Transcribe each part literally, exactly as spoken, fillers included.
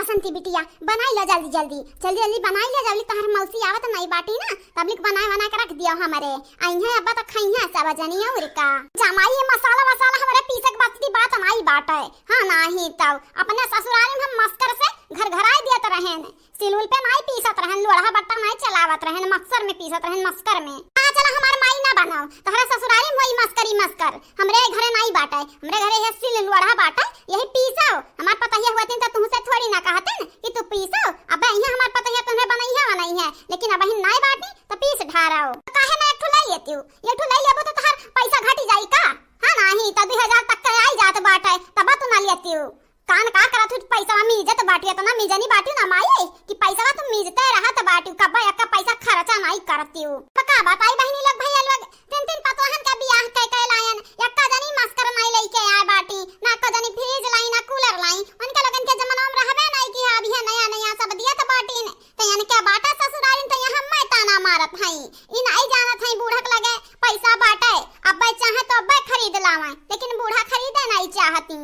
बसंती बिटिया, बनाई ला जल्दी जल्दी, जल्दी जल्दी बनाई ला, जल्दी तहर मौसी आवत नाई बाटी ना, तबलिक बनाए बना के रख दियो हमरे। अइहें अब्बा त खइहें सब जनी और का। जमाई ये मसाला वसाला हमरे पीसे के बात की बात नाई बाटे। हाँ, नाही तब अपने ससुराल में हम मस्कर से घर घराई दियत रहेन। सिलुल पे नाई पीसत रहेन, लोढ़ा बट्टा नाई चलावत रहेन, मक्सर में पीसत रहेन, मस्कर में। आ चला हमार माई ना बनाओ, तहरे ससुराल में होई मस्करी मस्कर। हमरे घरे नाई बाटे, हमरे घरे ये सिल लोढ़ा बाटे, यही पीसो। हमार पतहिया हुआ तीन तो तुहसे थोड़ी ना कहते कि तू पीसो। अब यहाँ हमार पतहिया तुम्हें बनई है, बनई है, लेकिन अब ही नाई बाटी तो पीस ढारो। काहे ना एक ठो ले लेती हूँ, एक ठो ले लेबो तो तहार पैसा घटी जाई का? हाँ, नाही तो दू हजार तक के आई जात बाटे, तब तू ना लेती हूँ। कान का करत हूँ, पैसा मीजत बाटी, इतना मीजनी बाटी ना माई कि पैसा तुम मीजते रहत बाटी, कब्बा एक पैसा खर्चा नाई करती हूँ। तो का बताई बहनी लोग, भैया लोग, तीन तीन पतोहन का बियाह कह के लायन, एक्का जनी मस्कर नाई लेके आए बाटी, ना एक्का जनी फ्रिज लाई, ना कूलर लाई। उनके लोगन के जमाना में रहबे नाई कि हाँ, अभी नया नया सब दियत बाटी ने। तो इनके बाटा ससुरारिन तो यहाँ मैं ताना मारत हई, ई नाई जानत हई बूढ़क लगे पैसा बाटे, अब्बे चाहे तो अब्बे खरीद लावे, लेकिन बूढ़ा खरीदे नाई चाहती।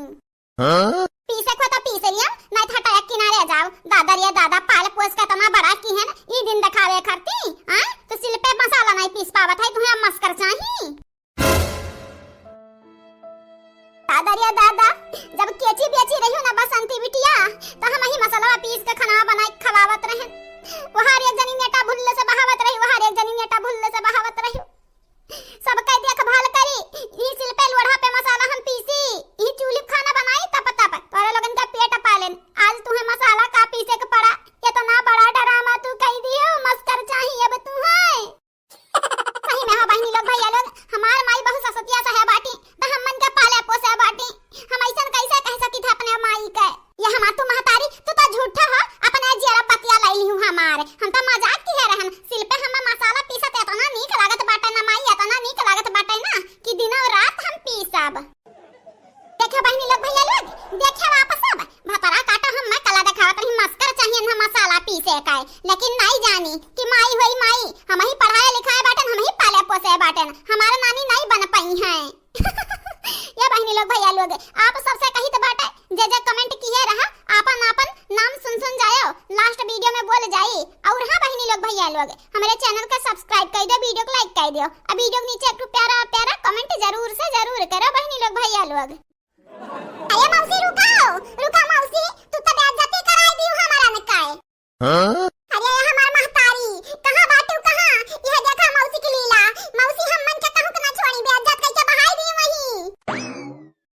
हाँ? पीसे को तो पीसे लिया, नहीं था टैक किनारे जाओ। दादा रे दादा, पाल पोस का इतना बड़ा की है ना, ई दिन दिखावे खरती, हाँ? तो सिल पे मसाला नहीं पीस पावत है, तुम्हें अब मस्कर चाही। दादा रे दादा, जब केची बेची रही हो ना बसंती बिटिया, तो हम ही मसाला पीस के खाना बनाए खवावत रहे। वहार एक जनी नेटा भुल्ले से बहावत रही, वहार एक जनी नेटा भुल्ले से बहावत रही। सबके देखभाल करी, ई सिल पे लोढ़ा पे मसाला हम पीसी, ई चूल्ही पे खाना बनाई तप तप, तोरे लोगन का पेट पालेन। आज तुहे मसाला का पीसे के पड़ा, इतना बड़ा ड्रामा तू कई दियो, मस्कर चाही अब तुहे। सही में हो बहिनी लोग, भैया लोग, हमार माई बहुत ससतिया सा है बाटी, त हमन के पाले पोसे बाटी, हम ऐसन कैसे कह सकी थे अपने माई के? ये हमार तू महतारी, तू तो झूठा हो, अपने जियरा बतिया लाई लिहू हमार। हम तो मजाक किहे रहन। सिल पे हम मसाला पीसत एतना नीक लागत बाटे ना माई, एतना नीक लागत बाटे ना कि दिनों रात हम पीसब। देखे बहिनी लोग, भैया लोग, देखे वापस अब भतरा काटा हम मैं कला देखावत रही, मस्कर चाहिए ना मसाला पीसे का, लेकिन नहीं जानी कि माई होई माई, हम ही पढ़ाए लिखाए बाटन, हम ही पाले पोसे बाटन, हमारे नानी नहीं बन पाई हैं। ये बहिनी लोग, भैया लोग, आप सबसे कहित बाटे, जे जे comment किहे रहा, आपन आपन नाम सुन सुन जायो, last video में बोल जाई। और हाँ बहिनी लोग, भैया लोग, हमरे channel का subscribe कर दो, video को like कर दो, और video के नीचे एक ठो प्यारा प्यारा comment जरूर से जरूर करो बहिनी लोग, भैया लोग। अरे मौसी रुको, रुको मौसी, तू तो बेइज्जती कराई दी हमारा ने काय। हाँ? अरे हमार महतारी, कहाँ बाटू कहाँ? यह देखा मौसी की लीला। मौसी हमन के कहूँ के ना छोड़ी, बेइज्जत कइके बहाई दी वही।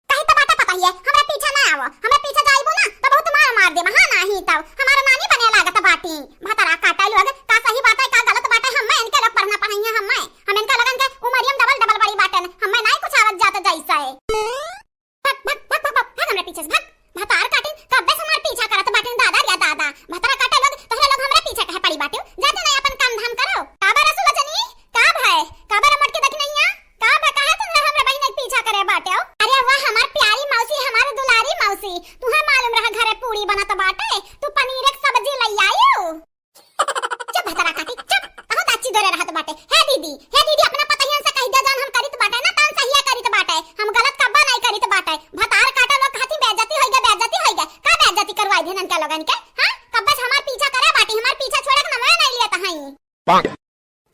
कहीं तो बाटा पता ही है, हमरा पीछा ना आवो, हमरा पीछा जाइबो ना तो बहुत मार मार देब। हाँ नाही तब हमारा नानी बने लागत बाटी। भतरा काटा लोग, का सही बात है का गलत बात है, हमें इनके लोग पढ़ना पढ़ाइए, हमें हम इनका लोगन के उमरियम double double बड़ी बाटन, हमें नाई कुछ आवत जात जैसा है। भग, भग, भग, भग, भग, भग हमरे पीछे से, भग। भतार काटिन, कब्बे से हमार पीछा करत बाटिन, दादा रे दादा। भतरा काटे लोग, तोहरे लोग हमरे पीछे काहे पड़ी बाटिन? जा तू नहीं अपन काम धाम करो। का बा रसुलचनी? का भय? का बा रमट के देखी नहीं है? का बा, काहे तुम लोग हमरे बहिन के पीछा करे बाटे हो? अरे वाह, हमार प्यारी मौसी, हमार दुलारी मौसी, तुहे मालूम रहा घरे पूरी बनत बाटे, तू पनीर के सब्जी लई आयो। चुप भतरा काटी, चुप। बहुत अच्छी दोरे रहत बाटे। हे दीदी, हे दीदी, अपना पतहियन से कहि दे, जौन हम करित बाटे ना, तौन सहिया करित बाटे। हम गलत कब्बा नहीं करित बाटे। भतार काटा लोग खाती बेइज्जती होइगे, बेइज्जती होइगे। का बेइज्जती करवाई देन इनका लोगन के? हाँ? कब्बे से हमार पीछा करे बाटी, हमार पीछा छोड़े के नामे नहीं लेत हई। पाक।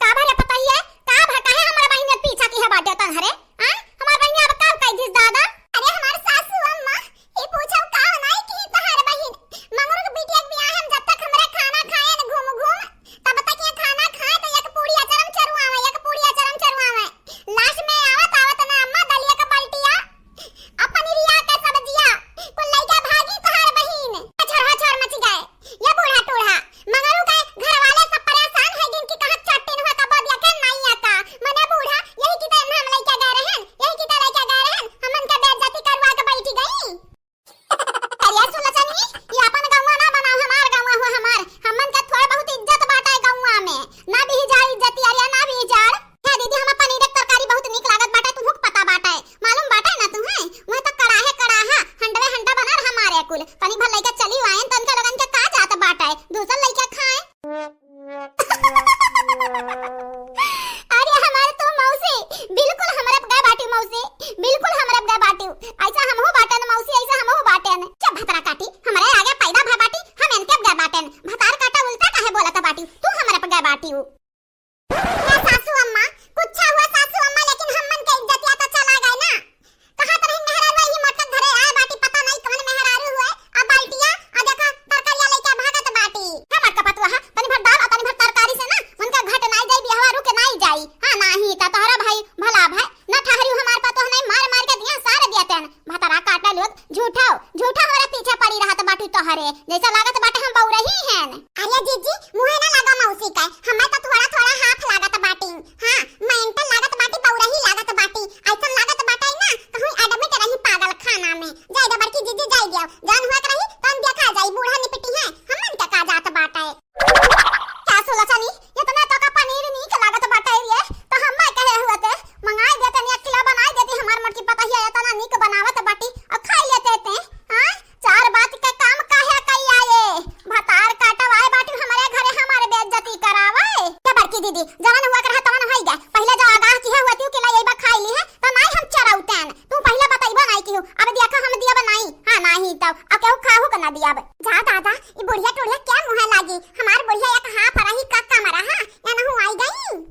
का भरे पतहिया? का भा काहे हमार बहिन के पीछा किहे बाटे तन हरे? हाँ? हमार बहिन अब का कह दिस दादा? अरे हमार सासू अम्मा, ई पूछो का नाई की तहार बहिन मंगरू के बिटिया के बियाह में जब तक हमरे खाना खाए न घूम घूम, तब तक ये खाना खाए तो एक पूरी अचरम चरुआवे, एक पूरी अचरम चरुआवे। Last में आवत आवत ना अम्मा दलिया का बल्टिया, अपन रिया के सब्जिया, कुल लइके भागी तहार बहिन। हछर हछर मच गए। ये बूढ़ा टूढ़ा, मंगरू के घर वाले सब परेशान है जिनकी कहाँ बाटे, जैसे लागत बाटे हम बउरही हैं। अरे जीजी, मुँहे ना लगा मौसी का, हमें तो थोड़ा थोड़ा हाफ लागत बाटी। हाँ, mental लागत बाटी, बउरही लागत बाटी। ऐसन लागत बाटे ना, कहूँ admit रही पागल खाना में। जाए दे बड़की जीजी, जाए दियो। जौन हुआ के रही, तौन देखा जाई, बूढ़ा निपटी है, हमन के का जात बाटे। का सुलचनी, इतना तो का पनीर नीक लागत बाटे रे, तो हम्मे कहे हुआ ते, मंगाई देते, एक किलो बनाई देती, हमार मोटकी पतहिया इतना नीक बनावत बाटी, और खाई लेते ते, हाँ? चार बात के काम काहे कई आए? भतार काटवाए बाटी हमरे घरे, हमारे बेइज्जती करावे। ए बड़की दीदी, जवन हुआ के रहा तवन होई गए। पहिले जो आगाह किहे हुआ तू कि ला यही बा खाई ली है, तो नाई हम चरौतेन। तू पहिले बतइबो नाई किहू। अब देखा हम दियब नाई। हाँ, नाई तब। अब केहू खाहू के ना दियब। जा दादा, ई बुढ़िया टुढ़िया क्या मुँहे लागी? हमार बुढ़िया एक हाफ रही का कम रहा, या नहु आई गई।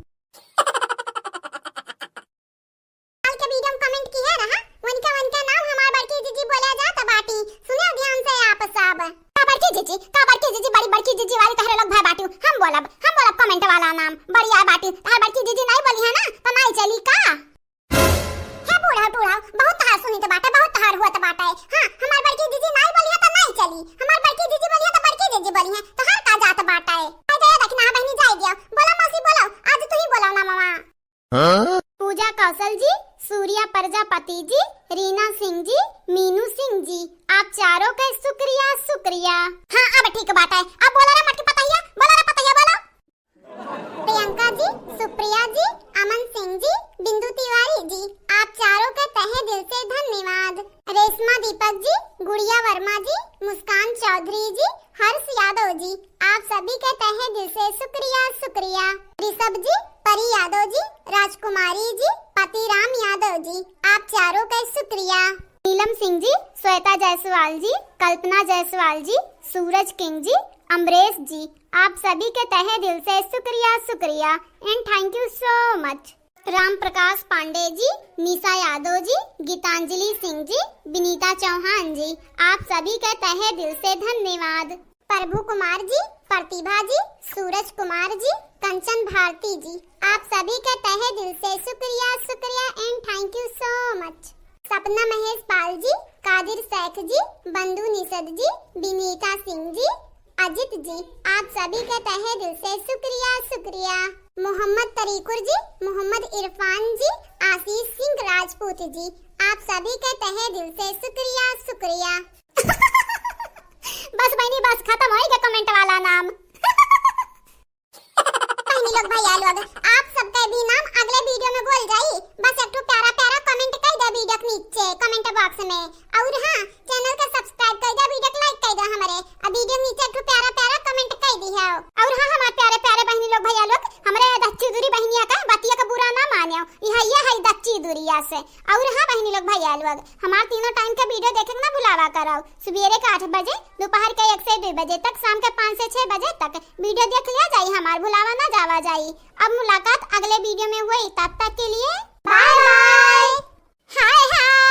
काल के video में comment किहे रहा, उनका, उनका नाम हमार बड़की जीजी बोला जात बाटी। सुने ध्यान से आप सब। का बड़की जीजी, का बड़की जीजी, बड़ी बड़की जीजी वाली तहरे लोग भय बाटू। हम बोलब, हम बोलब comment वाला नाम। बढ़िया बाटी, तहर बड़की जीजी नाई बोली है ना, तो नाई चली का? हे बूढ़ा टूढ़ा, बहुत तहार सुनित बाटे, बहुत तहार हुअत बाटे। हाँ, हमार बड़की जीजी नाई बोली है तो नाई चली, हमार बड़की जीजी बोली है तो बड़की जीजी बोली है, तहार का जात बाटे? आई दे दखिना बहिनी, जाई दियो, बोला मौसी बोला, आज तू ही बोला ना मामा। हाँ? पूजा कौशल जी, सूर्या प्रजापति जी, रीना सिंह जी, मीनू सिंह जी, आप चारों के शुक्रिया, शुक्रिया। हाँ, अब ठीक बात है। अब बोला रे मटकी पतहिया, बोला रे पतहिया, बोला। प्रियंका जी, सुप्रिया जी, अमन सिंह जी, बिंदु तिवारी जी, आप चारों के तहे दिल से धन्यवाद। रेशमा दीपक जी, गुड़िया वर्मा जी, मुस्कान चौधरी जी, हर्ष यादव जी, आप सभी के तहे दिल से शुक्रिया, शुक्रिया। ऋषभ जी, परी यादव जी, राजकुमारी जी, पतिराम यादव जी, आप चारों के शुक्रिया। नीलम सिंह जी, श्वेता जायसवाल जी, कल्पना जायसवाल जी, सूरज किंग जी, अमरेश जी, आप सभी के तहे दिल से शुक्रिया, शुक्रिया and thank you so much। राम प्रकाश पांडे जी, निशा यादव जी, गीतांजलि सिंह जी, विनीता चौहान जी, आप सभी के तहे दिल से धन्यवाद। प्रभु कुमार जी, प्रतिभा जी, सूरज कुमार जी, कंचन भारती जी, आप सभी के तहे दिल से शुक्रिया, शुक्रिया and thank you so much। सपना महेश पाल जी, कादिर शेख जी, बंधु निषद जी, विनीता सिंह जी, अजित जी, आप सभी के तहे दिल से शुक्रिया, शुक्रिया। मोहम्मद तरीकुर जी, मोहम्मद इरफान जी, आशीष सिंह राजपूत जी, आप सभी के तहे दिल से शुक्रिया, शुक्रिया। बस बहिनी बस, खतम होई गए comment वाला नाम। बहिनी लोग, भैया लोग, आप सबके भी नाम अगले video में बोल जाई। बस एक ठो प्यारा प्यारा comment कई दे video के नीचे comment box में। और हाँ, channel के subscribe कई दे, video के like कई दे हमरे। अब video के नीचे एक ठो प्यारा प्यारा comment कई दिहो। और हाँ, हमार प्यारे प्यारे बहिनी लोग, भैया लोग, हमरे दच्ची दूरी बहिनिया का बतिया का बुरा ना मानियो। यह, यह है दच्ची दूरिया से। और हाँ बहिनी लोग, भैया लोग, हमार तीनों time के video देखे के ना भुलावा करो। सुबेरे के आठ बजे, दोपहर के एक से दो बजे तक, शाम के पाँच से छह बजे तक video देख लिया जाई हमार, भुलावा ना जावा जाई। अब मुलाकात अगले video में हुई, तब तक के लिए bye bye। हाय हाय।